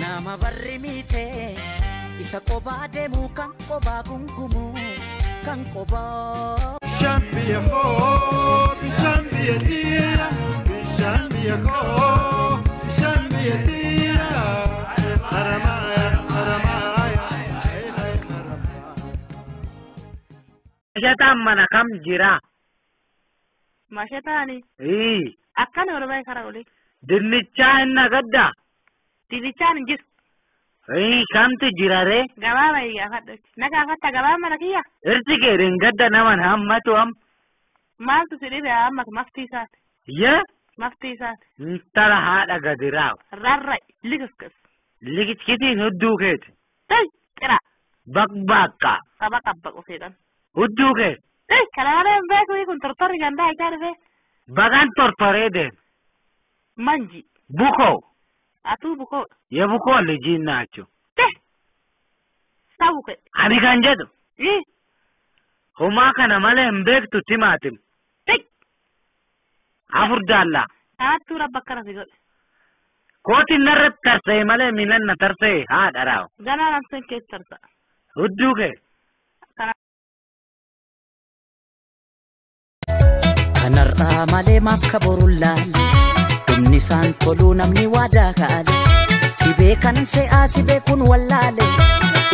Nama barri miite isa qobaa deemu kan qobaa gungumu kan qobaa. Bishaan biyya koo, bishaan biyya tiira, bishaan biyya koo, bishaan biyya tiira. Haramaaya, haramaaya, hey hey haramaaya. Mashataan mana kam jira? Mashataani Ii, akkana ol ba'e karaa olii. Dinnichaa hin nagadda. Dinnichaan hin jiru. Ii, kamtu jira ree? Gabaa bahi gaafadhu. Na gaafatta gabaa mana kiyya. Irti kee gadda naman hammatu am. Maaltu si dhibe hammatu maftii isaati. Yee? Maftii isaati. Intala haadha gadiraaw. Rarra'i likiskas. Likiskitiin hudduu keeti. Tay qira. Baqbaqqa. Qaba qabbaqu seeqan. Hudduu kee. Tay kana malee hin beeku kun tortorri gandaa ijaa dhufee. Bagan tortoree deem. Manji. Bukoo. Atuu bukoodha. Yebukoo lijiin naachu. Tay. Sabu kee. Ani kan jedhu. Ii. Homaa kana malee hin beektu timaatim. Tay. Afur daallaa. Kanattuu rabba akkana si godhe. Kootiin narratti tarsa'e malee miilan na tarsa'e haadha raaw. Ganaa namseen keessa tarsa'a. Hudduu kee. Kana. Kanarraa malee maaf kaboruun laale dhumni isaan toluu namni waadaa kaale si beekan se'aa si beekuun wallaale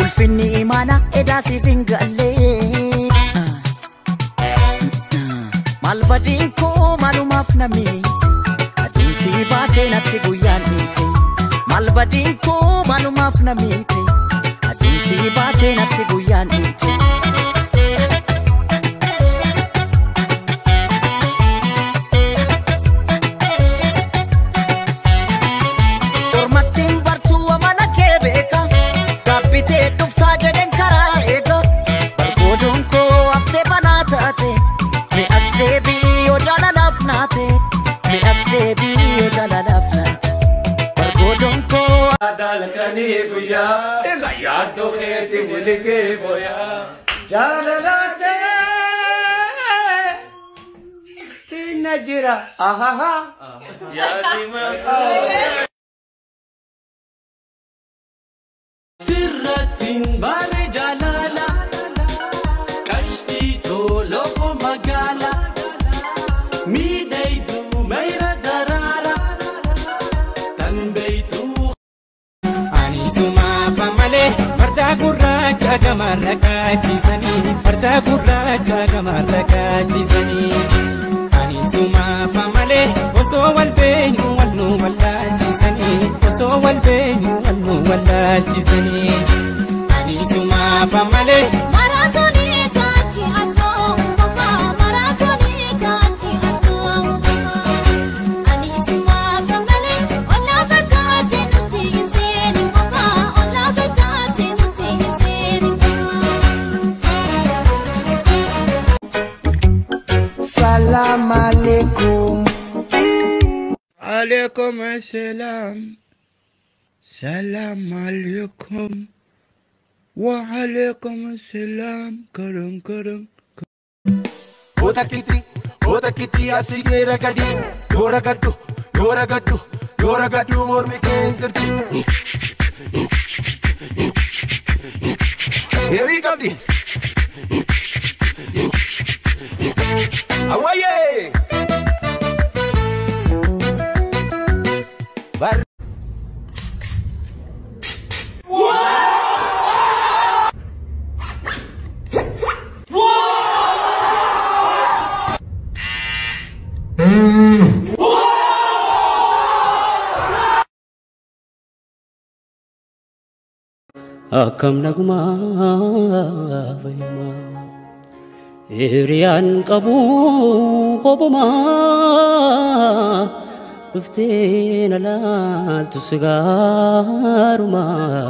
ulfinni imaana edaa siif hin galle. Maal badiin koo maalumaaf na miite aduun si baatee natti guyyaan dhiite maal badiin koo maalumaaf na miite aduun si baatee natti guyyaan dhiite. Ormattiin bartuu amala kee beeka gaabbitee dhuftaa jedheen karaa eega bargoodoon koo haftee banaa taate mi'as deebii yoo jaalalaaf naate mi'as deebii yoo jaalalaaf naate bargoodoon koo. Dalkanii guyyaa egaa yaaddoo keeti wiligee booyaa jaalalaatee tina jira ahaha yaadi mataa. Sirrattiin bare jaalala qashtii tolofo magaala miidhagduu mayra daraara tan beeytuu. Ani sumaafa malee farda gurraacha gamarra kaachisanii farda gurraacha gamarra kaachisanii. Ani sumaafa malee osoo wal beenyu wal nu wallaalchisanii osoo wal beenyu wal nu wallaalchisanii. Ani sumaafa malee. Maraatoonii kaanchi asnoo uumama maraatoonii kaanchi asnoo uumama. Ani sumaafa malee olaa fakkaate nuti hin seeni qofa olaa fakkaate nuti hin seeni qofa. Salam alaikum. Alaikum assalam. Salam alaikum. Wa alaikum assalam. Karang karang. Otakiti, otakiti asigee ragadii, yoo ragaddu, yoo ragaddu, yoo ragaddu mormi kee hin sirti. Hirrii qabdi. Awwayyee! Barri. Akkam nagumaa fayyumaa hiriyaan qabu kophumaa dhuftee na laaltu si gaarumaa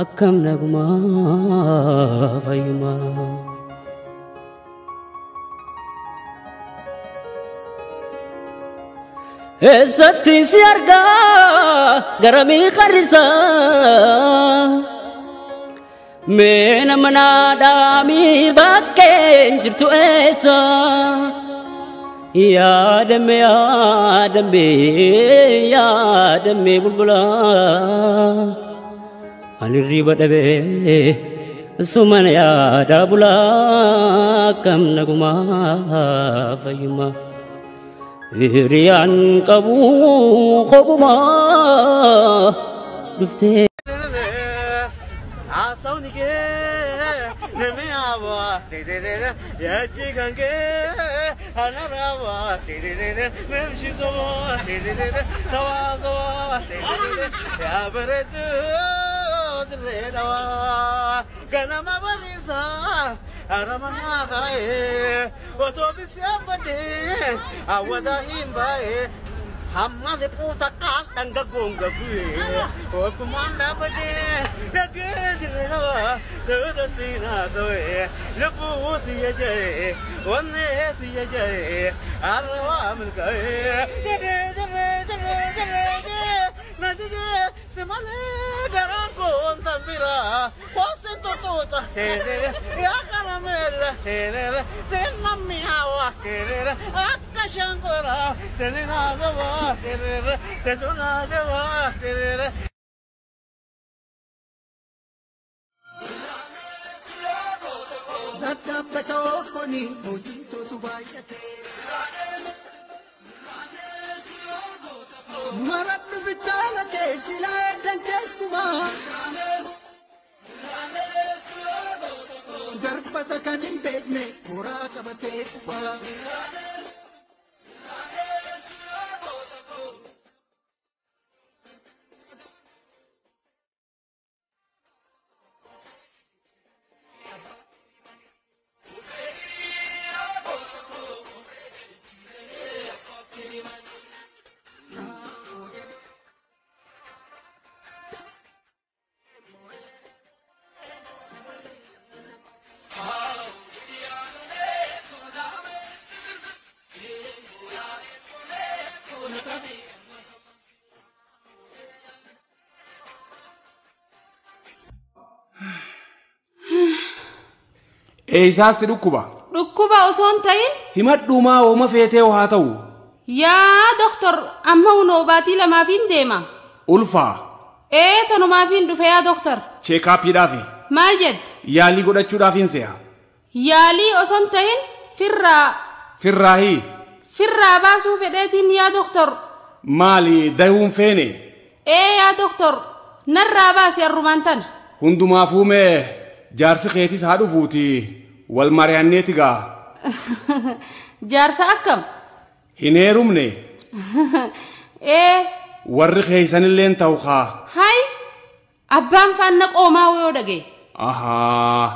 akkam nagumaa fayyumaa. Eessatti si argaa garamii qarrisaa mee nama naadhaamii bakkeen jirtu eessa yaadame yaadame yaadame. Dammee bulbulaa ani riba dhabee sumana yaada bulaa akkam nagumaa fayyummaa hiriyaan qabu kophumaa dhuftee. Hamma puta tangga gongga gue, aku mana bade, nagedi na doe, lebu tiya jaye, wanne tiya jaye, arwa milkaye, dere dere dere dere nadide semale garan kon tambira, wasen totota, ya caramel, senna miawa, akkashankora, tenina Darbata kan hin beekne muraa qabatee dhufa. Eessaasti dhukkuba? Dhukkuba osoo hin ta'in. Himadhumaa ooma feetee haa ta'u. Yaa doktor amma hunoo baatii lamaafiin deema. Ulfaa. Ee tanumaafiin dhufe yaa doktor. Cheekaappiidhaafi. Maal jette? Yaalii godhachuudhaafiin se'a. Yaalii osoo hin ta'in firraa. Firraahii. Firraa baasuu fedheetiin yaa doktor. Maali dayuun feene? Ee yaa doktor narraa baasi arrumaan tana. Hundumaafuu mee jaarsi keetis haa dhufuuti wal mari'anneeti gaa. Jaarsa akkam? Hin heerumne. Ee. Warri keeysanilleen ta'u haa. Hay abbaan faanna qoomaa yoo dhagaye. Ahaa.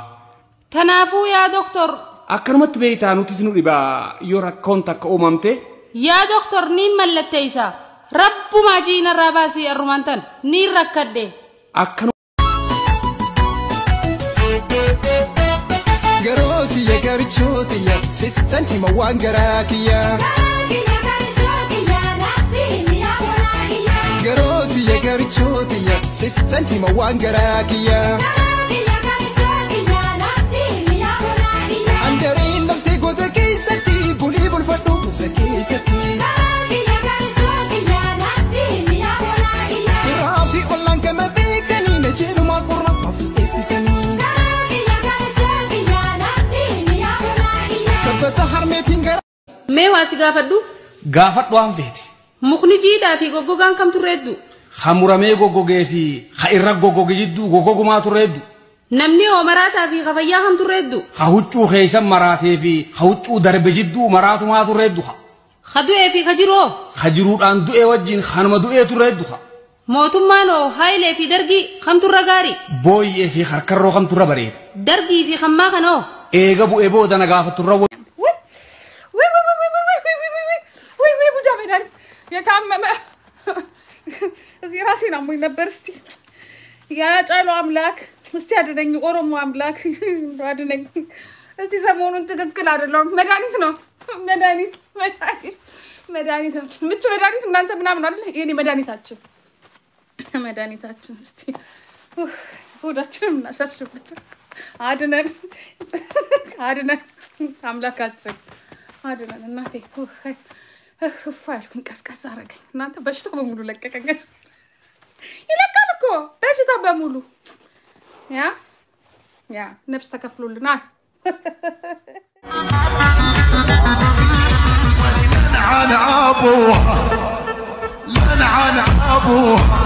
Tanaafuu yaa doktor. Akkanumatti beektaa nutis nu dhibaa yoo rakkoon takka uumamte. Yaa doktor niin mallatteessa. Rabbumaa jiinarraa baasii arrumaan tan niin rakkadhe. Akkanuma. Garootiya garchootiya sittan hima waan garaa kiyya. Garootiya garchootiya sittan hima waan garaa kiyya. Andareen dhaltee goota keessatti bulii bulfadhu musa keessatti. Firaafi ollaan kama beekanii na jedhumaa qorra maaf si eegsisanii. Mee waa si gaafadhu? Gaafadhu waan feete. Mukni jiidhaa fi goggogaan kam turreeddu? Ha muramee goggogee fi ha irra goggoge jidduu goggogumaa turreeddu. Namni hoo maraataa fi kafayyaa kam turreeddu? Ha huccuu keeysan maraatee fi ha huccuu darbe jidduu maraatumaa turreeddu. Ha du'ee fi ha jiroo? Ha jiruudhaan du'ee wajjin hanuma du'ee turreeddu. Mootummaan hoo haayilee fi dargii kam turra gaarii? Booyyee fi harkarroo kam turra bareeda? Dargii fi hammaa kana hoo? Eega bu'ee booda na gaafaturra. የታመመ እዚህ ራሴን አሞኝ ነበር። እስቲ ያጫሉ አምላክ እስቲ አድነኝ፣ ኦሮሞ አምላክ አድነኝ። እስቲ ሰሞኑን ትክክል አይደለም። መድኃኒት ነው መድኃኒት መድኃኒት መድኃኒት ነው ምች መድኃኒት እናንተ ምናምን አይደል? የኔ መድኃኒታችን መድኃኒታችን። እስቲ ሆዳችንን እናሻሽበት። አድነን አድነን አምላካችን አድነን እናቴ። እፍ አልኩኝ። ቀዝቀዝ አደረገኝ። እናንተ በሽታ በሙሉ ለቀቀኝ። ይለቃል እኮ በሽታ በሙሉ። ያ ያ ነፍስ ተከፍሎልናል። لنعن ابوها، لنعن ابوها.